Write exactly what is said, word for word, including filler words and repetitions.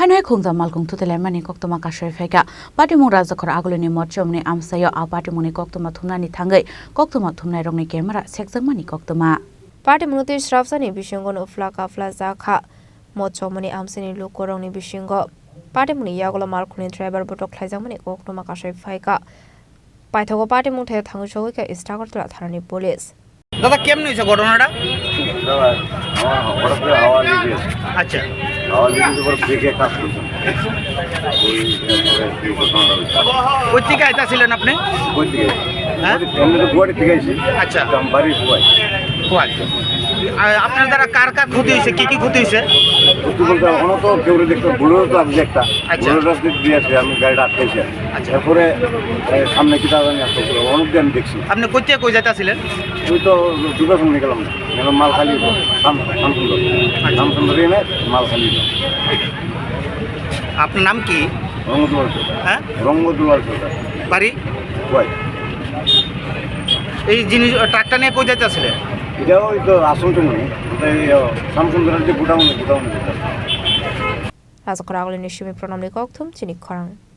Haino hai khungjak malkhung thutelaimani koktwma kasui phaikha. Patimung Rajakhor Agulini Mochomni amsaio a patimungni koktwma thumnani thangwi koktwma thumnairokni camera sekjakmani koktwma. Patimungno twi srapsani bisingo nukphla kaphla jakha. Mochomni amsaini lukurokni bisingo patimungni yagulo malkhungni driver botok khlaijakmani koktwma kasui phaikha. Paithago patimung thaya thangwi sogwi kha East Agartala thanani police. দাদা, কেমন হয়েছে ঘটনাটা? দাদা, আমার হঠাৎ করে হাওয়া লেগে গেছে। আচ্ছা। হাওয়া লেগে গেছে, পরে ব্রেকে কাজ করছে না। ওই, ওই, ওই ঘটনাটা হয়েছে। কোথা থেকে আইতাছিলেন আপনি? কোথা থেকে? হ্যাঁ? এমনি তো গুয়াহাটি থেকে আইছি। আচ্ছা। তো আমি বাড়ি খোয়াই। খোয়াই। আর আপনার দ্বারা কার কার ক্ষতি হয়েছে, কি কি ক্ষতি হয়েছে? ক্ষতি বলতে, ওখানে তো কেউ দেখতে, বুলেরো তো আমি একটা। আচ্ছা। বুলেরো দিয়ে আছে, আমি গাড়িটা আটকাইছি। আচ্ছা। এরপরে, এ, সামনে কি দাঁড়ানো আছে, অনেক দিয়ে আমি দেখছি। আপনি কই থেকে কই যাইতাছিলেন? ওই তো দুর্গাসন নিয়ে গেলাম, গেলাম মালখালি, রাম-, রামচন্দ্র। আচ্ছা। রামচন্দ্র এনে মালখালি। আপনার নাম কি? রঙ্গদুলাল সরকার। হ্যাঁ? রঙ্গদুলাল সরকার। বাড়ি? কই? এই জিনিস, ট্রাকটা নিয়ে কই যাইতাছিলেন? এটা ওই তো আসানসোল, এই, ও, রামচন্দ্রের যে গোডাউন, গোডাউনে যেতে। Rajakhor Agulini simi Pranamni kokthum chini khorang.